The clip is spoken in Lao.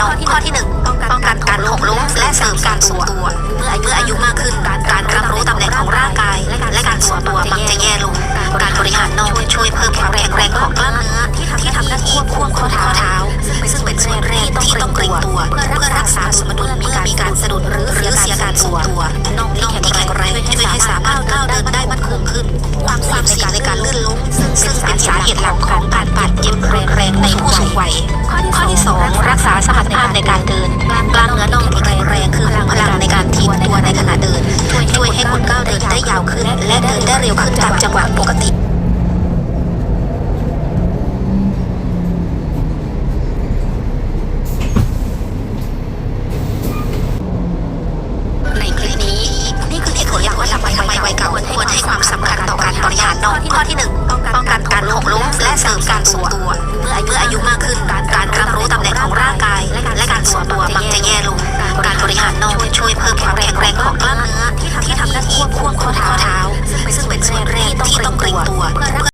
ນອກ. ຂໍ້ທີໜຶ່ງ ປ້ອງກັນການຫົກລົ້ມ ແລະ ເສີມການຊົງຕົວ. ເມື່ອອາຍຸມາກຂຶ້ນ, ການຮັບຮູ້ຕຳແໜ່ງຂອງຮ່າງກາຍ ແລະ ການຊົງຕົວມັກຈະແຍ່ລົງ. ການບໍລິຫານນອກຊ່ວຍເພີ່ມຄວາມແຂງແຮງຂອງກ້າມເນື້ອທີ່ທຳໜ້າທີ່ຄວບຄຸມຂໍ້ເທ້າ, ຊຶ່ງເປັນສ່ວນແຮກທີ່ຕ້ອງເກຣັງຕົວ ເພື່ອຮັກສາສົມດຸນເມື່ອມີການສະດຸດ ຫຼື ເສຍການຊົງຕົວ. ນອກທີ່ແຂງແຮງຊ່ວຍໃຫ້ສາມາດກ້າວເດີນໄດ້ໝັ້ນຄົງຂຶ້ນ. ຄວາມສ່ຽງໃນການລື່ນລົ້ມ ຊຶ່ງເປັນສາເຫດຫຼັກຂອງການບາດເຈັບຮຸນແຮງໃນຜູ້ສູງໄວ. ຂໍ້ທີສອງ ຮັກສາສະມັດຖະພາບໃນການເດີນ. ກ້າມເນື້ອນ່ອງທີ່ແຂງແຮງຄືພະລັງໃນການຖີບຕົວໃນຂະນະເດີນ ຊ່ວຍໃຫ້ຄົນກ້າວເດີນໄດ້ຍາວຂຶ້ນ ແລະ ເດີນໄດ້ເລັວຂຶ້ນຕາມຈັງຫວະປົກກະຕິ. ໃນຄລິບນີ້ ນີ້ຄືເຫດຜົນຫຼັກວ່າທຳໄມວັຍເກົ່າຄວນໃຫ້ຄວາມສຳຄັນຕໍ່ການບໍລິຫານນອກ. ຂໍ້ທີໜຶ່ງ ປ້ອງກັນການຫົກລົ້ມ ແລະ ເສີມການຊົງຕົວ.